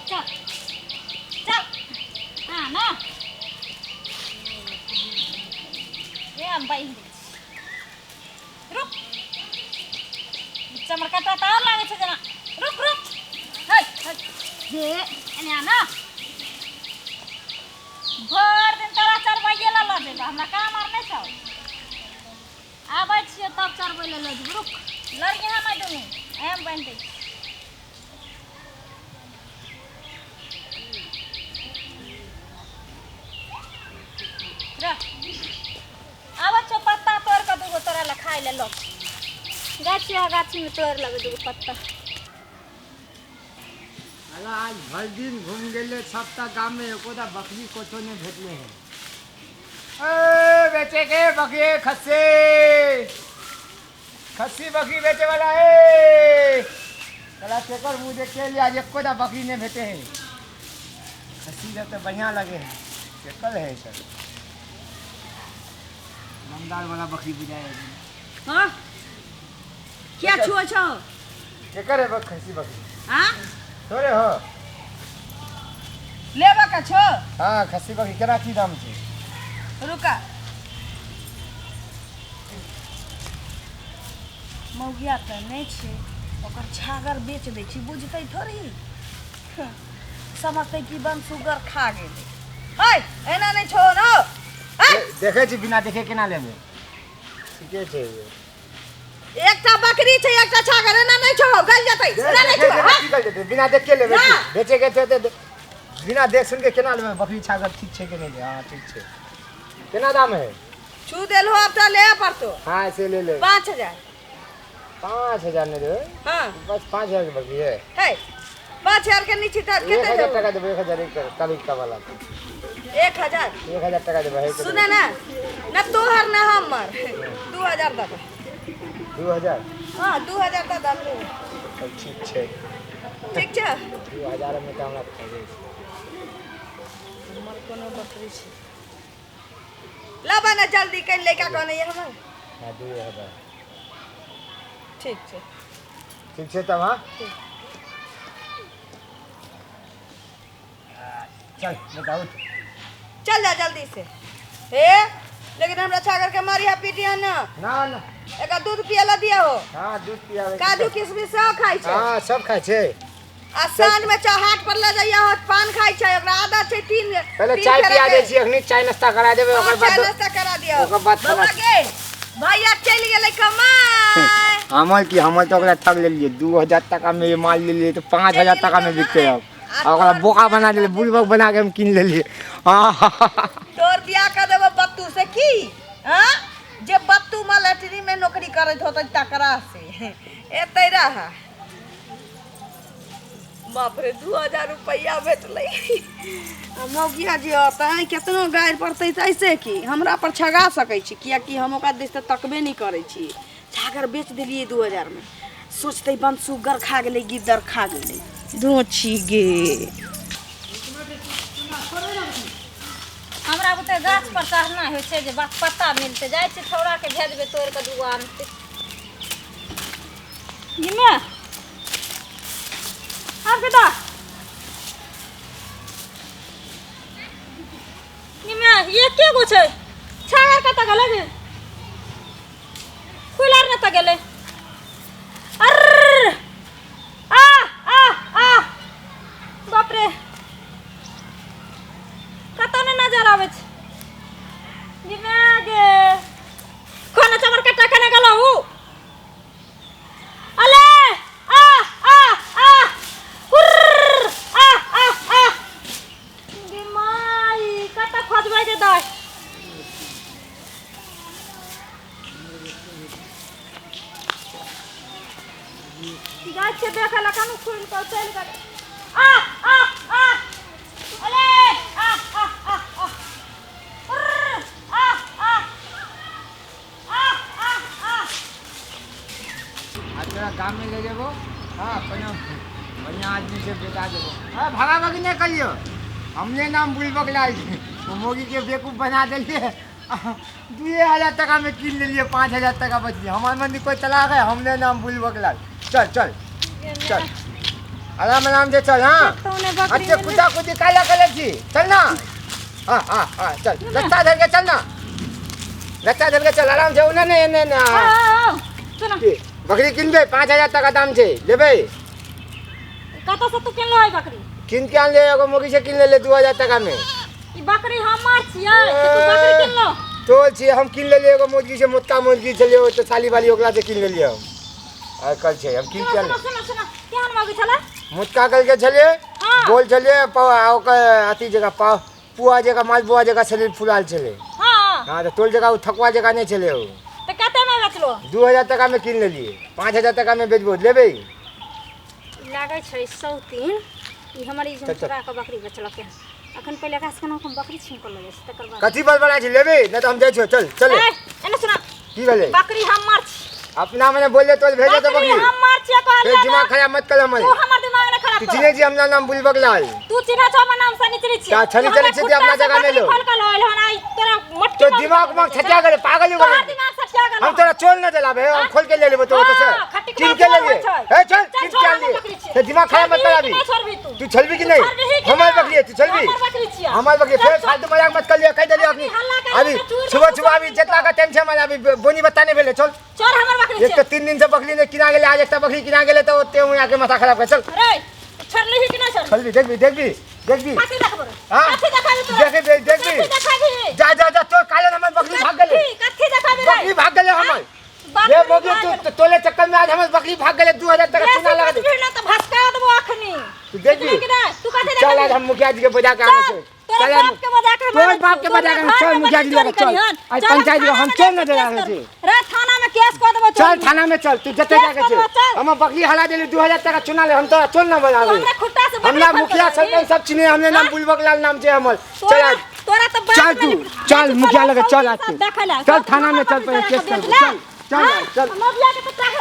चल चल हाँ ना ये हम बान्हि दै छी रुक चमरकटा तऽ आओर लागै छै जेना रुक रुक है है जे एने आ ना भरि दिन तोरा चरबैये लए लऽ जेबऽ हमरा काम आर नहि छौ आबै छियै तब चरबै लए लऽ जेबौ रुक लड़िहे नहि दुनू एम बान्हि दै छी आबै छौ पत्ता तोड़ि कऽ दूगो तोरा लए खाय लए लऽ जाइ छियै गाछीमे तोड़ि लेबै दूगो पत्ता अला आज भरि दिन घूम गेले सबटा गाम में एकोटा बकरी कतो नहीं भेटले है। ए बेचे के बकरी खस्सी खस्सी बकरी बेचे वाला है। कला केकर मुँह देख के लिए आज एकोटा बकरी नहीं भेटे है। खस्सी जब तो बढ़िया लगे है केकर है सर नमदार वाला बकरी बुझाए है। हाँ क्या छुआ छो केकर है खस्सी बकरी? हाँ थोड़े हो लेबा का छो? हाँ खस्सी बकरी केना की दाम छै? रुका मौगिया तऽ नहि छै ओकर छागर बेच दै छी बुझतै थोड़ी समझतै कि बन सुगर खा गेलै। है एना नहि छो न देखै छी बिना देखे केना लेबै? ठीके छै एकटा बकरी छै एकटा छागर एना नहि छो गल जेतै एना नहि छो। हां की गल जेतै बिना देख के लेबै बेचे के छै ते बिना देख सुन के केना लेबै बकरी छागर ठीक छै के नहि? हां ठीक छै। केना दाम है? छू देलहो अब त ले पड़तो। हां से ले ले 5000। 5000 नहीं देबै? हां बस 5000 के बकरी है। है 5000 के नीचे त केते देबै? 1000 टका देबै 1000 एक तारीख का वाला 1000 1000 टका देबै। सुन ना ना तोहर ना हमर 2000 देबै। 2000? हाँ 2000 त दलू। ठीक छै ठीक छै 2000 में त हमरा फायदा छै। हमर कोनो बकरी छै लाबा ना जल्दी कनि लइका कहने हमर। हां 2000 ठीक छै ठीक छै तब। हाँ चल बताओ चल जा जल्दी से। हे लेकिन हमरा छागर के मारिया पीटिया ना ना ना एका दूध पियला दिया हो। हां दूध पियावे काजू किशमिश सब खाइ छै। हां सब खाइ छै। आ साँझ में हाट पर ले जाइया हो पान खाइ छै ओकरा आदत छै। तीन पहले चाय पिया दै छी अखनी चाय नाश्ता करा देबै ओकर बाद चाय नाश्ता करा दियो ओकर बाद बौआ के भैया चलि गेलै कमाय। हमर की हमर तो ओकरा ठग लेलियै 2000 टका में माल लेलियै तो 5000 टका में बिकतै अब। ओकरा बोका बना देलियै बुलबक बना के हम कीन लेलियै। तोर बियाह कर देबो बत्तू से की? हाँ जे बत्तू मलटरी में नौकरी करैत होतै तकरा से एतै रह। बाप रे 2000 रुपैआ भेटलै। आ मौगिया जे अतै केतनो गारि पड़तै तऽ ऐसे की हमरा पर छगा सकै छी कियाकि हम ओकरा दिस तऽ तकबे नहि करै छी। छागर बेच देलियै 2000 में सोचतै बन सुगर खा गेलै गिद्दर खा गेलै दोछी गे। हमरा बुते गाछ पर चढ़ना होइ छै जे पत्ता मिलतै जाइ छी छौड़ा के भेजबै तोड़ि कऽ दूगो आनतै। गिमे आब के दा गिमे एके गो छै छागर कतऽ गेलै गे? खुला आर कतऽ गेलै? अर्र आ आ आ बाप रे कतऽ नहि नजर आबै छै। गिमे गे कोना चमर कट्टा कने गेलौ? अले आ आ आ हुर्र आ आ आ गे माई कतऽ खोजबै गे दाइ? जाइ छियै देखै लए कनु खुलि कऽ चलि गेलै। आ आ आ अले आ आ आ आ हुर्र आ आ आ आ आ आज तोरा गाम में ले जेबो। हाँ कोनो बढ़िया आदमी से बेटा देबो। हाँ भागा भागी नहीं करियो हमने नाम बुलबक लाल छै वो मोगी के बेवकूफ बना देलिए 2000 टका में कीन लेलिए 5000 टका बच गया। हमारे मन कोई तलाक है हमने नाम बुलबक लाल। चल चल चल। आराम आराम से चल। हाँ कतौ नहि बकरी अच्छा मिलै। कुदा कुदी काला कलर छी, चल ना। हाँ हाँ हाँ चल, रस्ता धर के चल ना, रस्ता धर के चल आराम से। ओने नहीं एने ना। हाँ, हाँ, सुन। की, बकरी किनबै? 5000 टाका दाम छै, लेबै? कतऽ से तू किनलो है बकरी? किन के आनले, एगो मौगी से किन लेले 2000 टाका में। ई बकरी हमर छियै से तू बकरी किनलो? तोल छियै, हम किन लेलियै एगो मुर्गी से, मोटका मुर्गी छलियै ओ तऽ साली वाली, ओकरा से किन लेलियै हम। आइ काल्हि छै, हम किन सुनो के सुनो आनले। सुनो सुनो, केहन मौगी छलै? मोटका कल के छलियै। हाँ। गोल छलियै, आ ओकर अथी जगह पा पुआ जगह मालपुआ जगह छलै, फुलाल छलै। हाँ। हाँ तऽ तोल जगह ओ थकुआ जगह नहि छलै ओ। तऽ कते में बेचलो? 2000 टाका में किन लेलियै, 5000 टाका में बेचबो, लेबै? लागै छै सौतीन ई हमर ई चल, चल। चोरा के बकरी बेचलकै हन। अखन पहिले एकरा से केना हम बकरी छीन कऽ लऽ जाइ छी तकर बाद। कथी बड़बड़ा छै? लेबै नहि तऽ हम जाइ छियौ, चल चल। ए, एने सुना। की भेलै? बकरी हमर छी। अपना मने बोलले तोल भेजे तो बकरी बकरी। हमर छियै कहलियै फेर दिमाग ना। खराब मत कर हमर। तू हमर दिमाग नहि खराब तू कर। चिन्है छी हमरा नाम बुलबक लाल? तू चिन्है छौ हमर नाम सनिचरी छियै। ता शनिचरी छियै, अपना जगह नहि लो। खोल के लऽ एलहन आइ तोरा मटकी तो मारि दिमाग के उमाग छटिया गेलै, पागल हो तोहर गेलै। दिमाग सठिया गेलौ। हम तोरा चोल न जलाबे, हम खोल के ले लेबो तो ओतऽ से। हाँ, खटिकवा किन के चोर लेलियै? होइ छै। हे चल, चल, किन छोड़ के हमर आनलियै? बकरी छियै। से दिमाग खराब मत छोड़बिही कर कि अभी। नहि छोड़बिही तू? तू छलबी कि नहीं? छोड़बिही कि हमर नहि? बकरी है, तू छलबी? हमर बकरी छियै। हमर बकरी चल, फेर छोड़। फालतू मजाक मत कर लियो, कहि देलियो अखनी। हल्ला कर, अभी तऽ चूर सुबह के सुबह अभी चूर जेतना का टाइम छै हमर, अभी बोनी बत्ता नहि भेलै, चल। चोर हमर बकरी एक छियै। तऽ 3 दिन से बकरी नहि किना गेलै, आज एकटा बकरी किना गेलै तऽ ओते हुँ आके माथा खराब कर, चल। रे, छोड़लिही कि नहि छोड़बिही? छलबी, देखबी देखबी देखबी। कथी देखबो रे? हाँ? कथी देखाबी तोरा? देखबी देखबी। कथी देखाबी? जा जा जा, तोर काले हमर बकरी भाग गेलै। कथी कथी देखाबी रे? बकरी भाग गेलै हमर। बकरी ये मौगी भाग तू गेलै। तोले चक्कर में आज हमर बकरी भाग गेलै, 2000 टका बेसी चुना लगा दे। बजबही ने तऽ भसका देबो अखनी। तू देखबी? बुझलिही कि नहि? तू कथी चल आज देखाबी? हम मुखिया जी के बजा के आबै चल, छै। तोरा चल आज बाप के बजा के हम तोर आबै बाप के छियौ। बजा के तोरा चल घरमे मुखिया जी बकरी लगे चोरी चल। करिहन। आज चल, हम पंचायत थाना हम में चल न जाके दे केस रहल छी। करब। रे थाना में केस कऽ देबो चल चोरी। थाना में चल, तू जते केस जाके छै। करबो, चल। हम बकरी हला देली, 2000 टका चुना ले, हम तोरा चल न तू बजाबे। हमरा खुट्टा से बकरी हमरा खोल के मुखिया लऽ सरपंच सब चिन्हे, हमरे नाम हाँ? बुलबक लाल नाम छै हमर। चल तोरा आज तोरा तऽ बाप चल में तू लिख- चल चल, मुखिया लगे चल सब आज तू। देखै ला। चल सब थाना में चल, बकरी पहिले चोरा केस के कर बेच ले। चल चल हाँ? चल। मबिया के तऽ चाहे